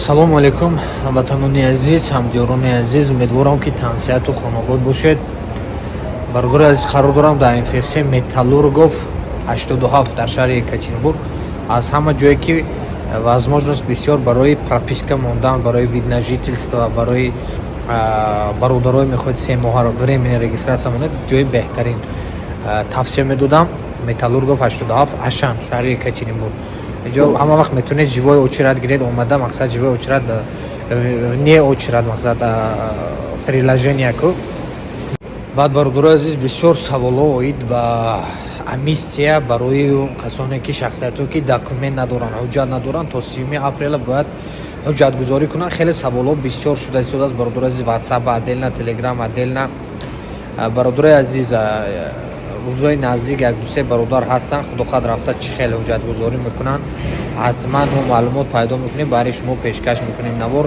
Ассалому алайкум, ҳамватанони азиз, ҳамдиёрони азиз. Умедворам, ки тансиҳату хонобод бошед. Бародари азиз, қарор дорам дар МФЦ Металлургов 87 дар шаҳри Екатеринбург. Аз ҳама ҷое ки возможность бисёр барои прописка мондан, барои вид на жительство, барои бародарое мехоҳед 3 моҳа временная регистрация монед, ҷои беҳтарин тавсия медодам Металлургов 87, Ашан, шаҳри Екатеринбург. Инҷо ҳама вақт метавонед живой очередь гиред омада, мақсад живой очередь, не очередь, мақсад приложение ку. Баъд, бародарои азиз, бисёр саволҳо оид ба амнистия барои касоне ки, шахсиятҳое ки документ надоранд, ҳуҷҷат надоранд, то 30-уми апрела бояд ҳуҷҷатгузорӣ кунанд. Хеле саволҳо бисёр шуда истодааст, бародарои азиз, Ватсап отдельно, Телеграм отдельно. Бародарои азиз, рӯзҳои наздик як дусе бародар ҳастанд, худо хоҳад, рафта чӣ хел ҳуҷҷатгузорӣ мекунанд, ҳатман мо маълумот пайдо мекунем, барои шумо пешкаш мекунем навор.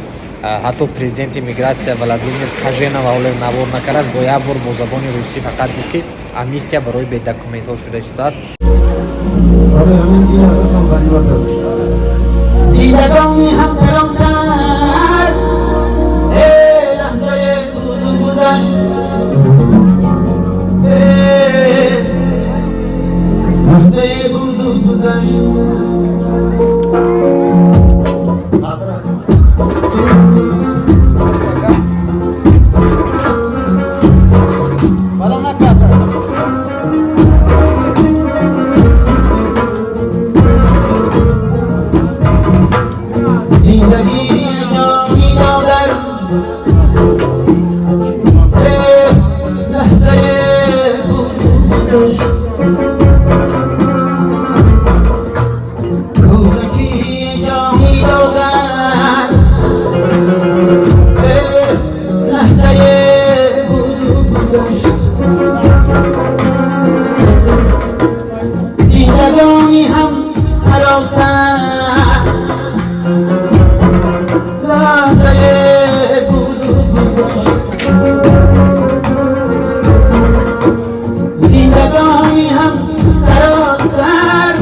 Ҳатто президенти мигратсия Владимир Каженов ҳоле навор накард, бо як бор бо забони русӣ фақат гуфт, ки амнистия барои бедокументҳо шуда истодааст. برای همین این ازشان غنیمت است. زندگانی هم سراسر ای لحظه بود و گذشت، ای لحظه بود و گذشت. بالا نکرده. زندگی جانی دادر، ای لحظه بود و گذشت. کودکی جانی دادر، ای لحظه بود و گذشت. زندگانی هم سراسر لحظه بود و گذشت. زندگانی هم سراسر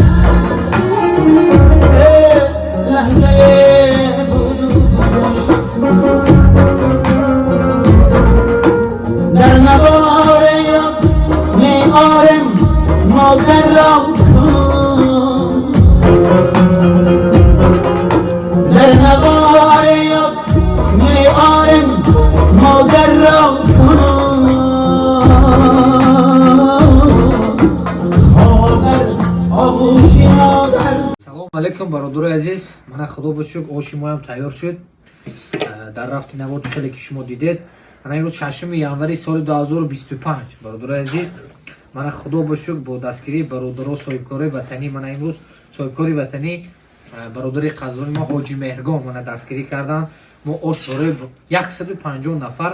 ای لحظه بود و گذشت. در نوار یاد می آرم مادر را کن، در نوار یاد می آرم مادر را کن، خواهر آغوش مادر. Салому алайкум, бародарои азиз. Мана, худо ба шукр, оши моям тайёр шуд. Дар рафти навор чӣ хеле ки шумо дидед, мана имрӯз 6 январи соли 2025, бародарои азиз. Мана, худо ба шукр, бо дастгирии бародаро, соҳибкорои ватанӣ, мана имрӯз соҳибкори ватанӣ, бародари қадрдони мо Ҳоҷи Меҳргон мана дастгирӣ карданд. Мо ош барои 150 нафар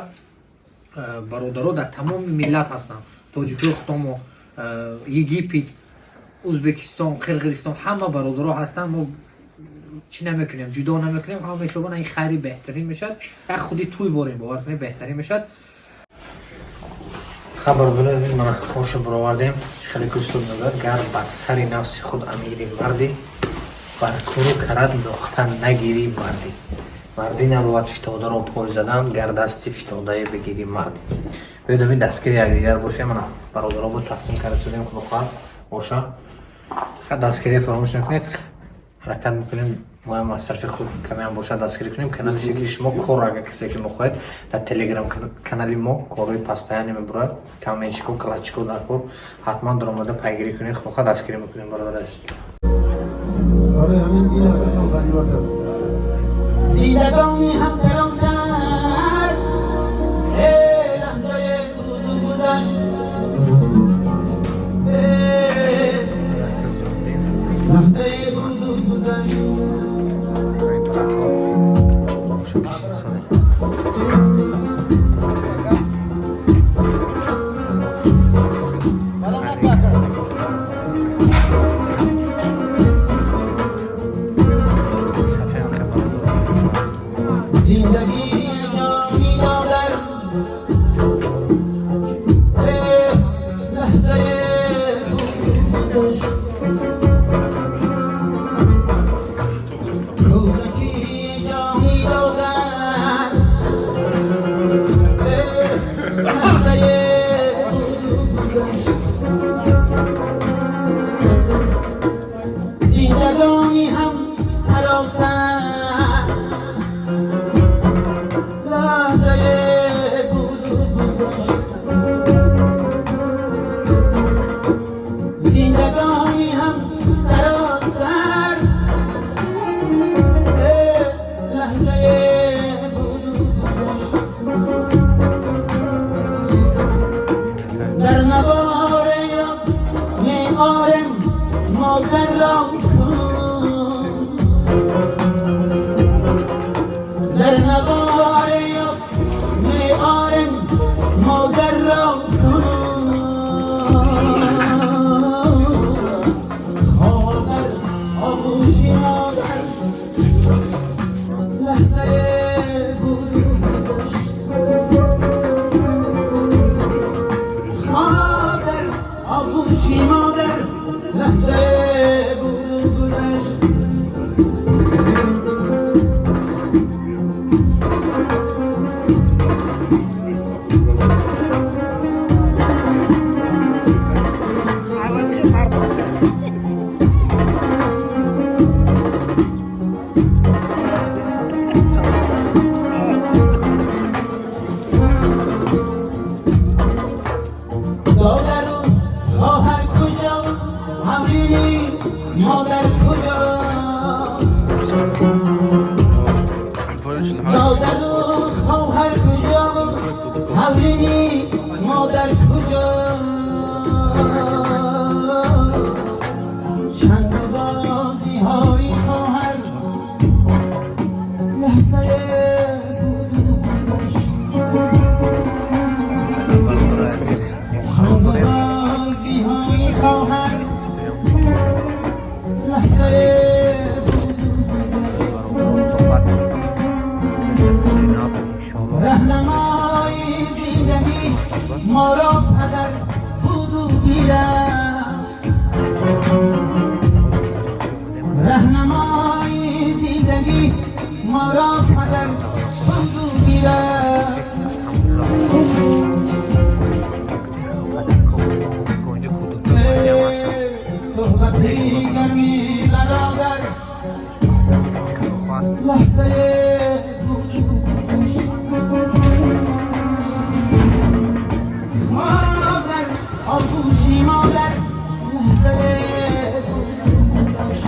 бародаро дар тамоми миллат ҳастанд, тоҷикои худомо, Египет, Узбекистон, Қирғизистон, ҳама бародаро ҳастанд. Мо чӣ намекунем, ҷудо намекунем, ҳама мешобан. Ин хайри беҳтарин мешавад, як худи тӯй борем, бовар кунед, беҳтарин мешавад. Хаб, бародарои азиз, мана оша баровардем. Чӣ хеле ки устод мегӯяд: «Гар бар сари нафси худ амири мардӣ, бар куру карат нуқта нагирӣ мардӣ. Мардӣ набовад фитодаро пой задан, гар дасти фитодае бигирӣ мардӣ». Биёед, ами дастгири якдигар бошем. Мана бародаро бо тақсим карда шудем, худо хоҳад, оша. Дастгирия фаромӯш накунед. Ҳаракат мекунем, моям аз тарафи худ камеам бошад дастгирӣ кунем. Канали фикри шумо кор, агар касе ки мехоҳед, дар Телеграм канали мо корҳои постоянно мебурад, каменщико, калачико дар кор, ҳатман даромада пайгирӣ кунед. Худо хоҳад, дастгирӣ мекунем, бародар азиз. برای همین این ازشان غنیمت است. زندگانی هم سراسر ای لحظه بود و گذشت، ای لحظه بود و گذشت. Ошу кишисоне. بالا نکرده. زندگی جانی دادر، ای لحظه بود و گذشت. کودکی جانی در نوار میارم مادر را کنم خواهر آغوشی مادر لحظه بود و گذشت خواب در آغوشی مادر لحظه بود و گذشت. دادر و خواهر کجا، حولینی مادر کجاست؟ دادر و خواهر کجا، حولینی مادر کجا؟ چند بازی های خواهر لحظه بود و گذشت. Бародари азиз, мо қарор дорем بازی های خواهر لحظه بود و گذشت. бародар нав иншоалло. رهنمای زندگی ما را پدر بود و بیرفت. رهنمای زندگی ما را پدر بود و بیرفت. Алҳамдулилло, инҷо кӯдакои майдаам ҳастанд. صحبتی گرمی برادر Худо хоҳад. لحظه بود و گذشت. مادر آغوشی مادر لحظه بود و گذشت.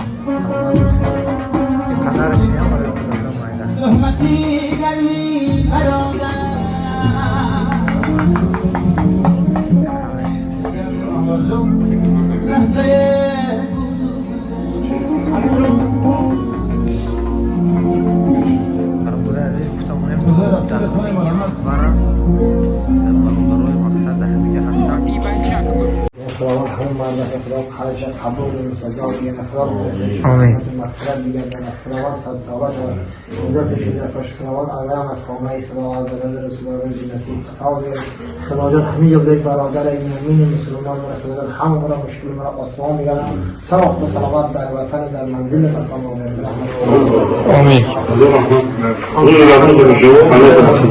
Падараш ям барои кӯдакои майда. صحبتی گرمی برادر Падараш. لحظه بود و گذشت. Бародари азиз, гуфтамонем, дар хонаи вара бародарои мақсад дар ҳамиҷа ҳастанд. خداوند همه مردم خدا خرج قبول مستجاب دیگه خدا. آمین. مغفرت دیگه خداوند صد ساله شود خدا کشیده خوش خداوند اگر از خانه خدا از رضا رسول الله روزی نصیب عطا دیگه خدا جان همه یک برادر مؤمن مسلمان مرا خدا جان همه مرا مشکل مرا آسمان دیگه سلام و سلامت در وطن در منزل مقام. Омин. خدا رحمت